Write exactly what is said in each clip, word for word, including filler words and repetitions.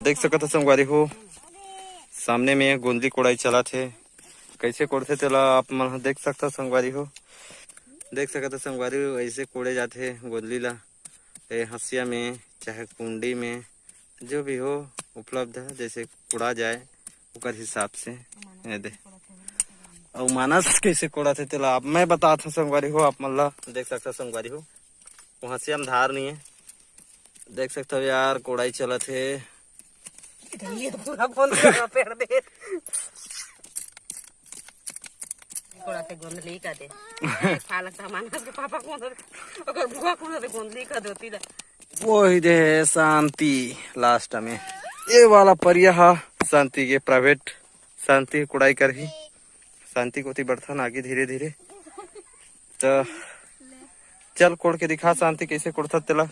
देख सकत हो संगवारी हो, सामने में गोंदली कोड़ाई चलत हे। कैसे कोड़थे तेला आप मन ह देख सकत हो संगवारी हो। देख सकत हो संगवारी हो, ऐसे कोड़े जाथे गोंदली ला। ए हंसिया में चाहे कुंडी में जो भी हो उपलब्ध है, जैसे कोड़ा जाए ओकर हिसाब से। ये दे। अउ मानस कैसे कोड़त हे तेला आप मैं बतात हूँ संगवारी हो, आप मन ला देख सकत हो संगवारी हो। वो हंसिया में धार नहीं है, देख सकत हो यार, कोड़ाई चलत हे। ये पूरा गोंदली का पेड़ दे। कोड़ा से गोंदली का दे। खा लगता मानस के पापा को दे। अगर बुआ को दे गोंदली का देती ला। वही दे हे शांति लास्ट में। ये वाला परिया हा शांति के प्राइवेट, शांति कोड़ाई करही। शांति कोती बढ़थन आगे धीरे धीरे। त चल कोड़ के दिखा शांति कैसे कोड़थत तेला।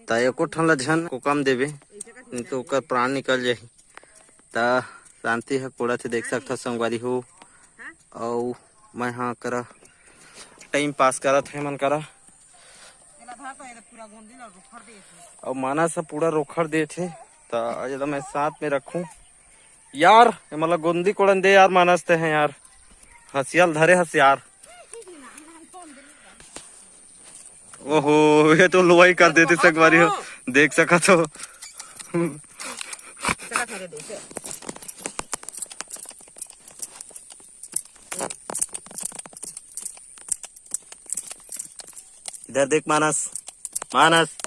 त एको ठन ला झन को कम देबे, नहीं तो ओकर प्राण निकल जाही। त शांति ह कोड़त हे, देख सकत हो संगवारी हो। अउ मैं हा करा टाइम पास करत हे मन करा। अउ मानस ह पूरा रोखड़ देत हे। त एला मैं साथ में रखूं। यार, ये मतलब गोंदली कोड़न दे यार, मानस ते हैं यार। हंसिया ल धरे हस यार। ओहो, ये तो लुवाई कर देते संगवारी हो। देख सकत हो। इधर देख मानस, मानस।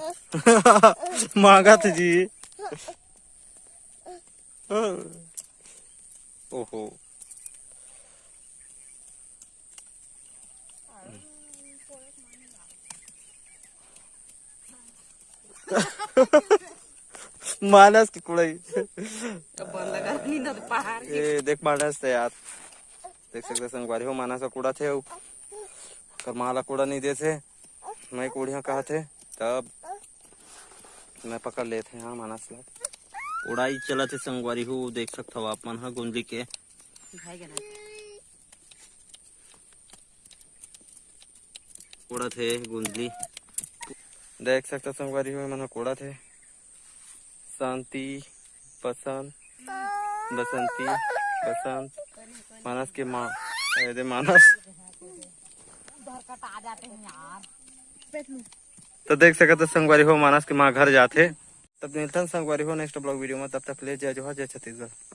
मांगत जी। ओहो। मानस की कुड़ाई। अब बंद कर, नींद तो पहाड़ के। ए, देख मानस ते यार। देख सकत हो संगवारी हो, मानस ह कोड़थे अउ ओकर माँ ला कोड़ा नहीं देथे। मैं कोड़िया कहथे, तब मैं पकड़ लेथे, हाँ, मानस ला। कोड़ाई चलत हे संगवारी हो, देख सकत हो आप मन ह गोंदली के। भाई के ना। कोड़त हे गोंदली। देख सकत हो संगवारी हो, मन ह कोड़त हे। शांति, बसंत, बसंती, बसंत, मानस के माँ, ए दे मानस। तो देख सकत हो संगवारी हो, मानस के माँ घर जाथे। तब मिलथन संगवारी हो नेक्स्ट ब्लॉग वीडियो में, तब तक ले जय जोहार, जय छत्तीसगढ़।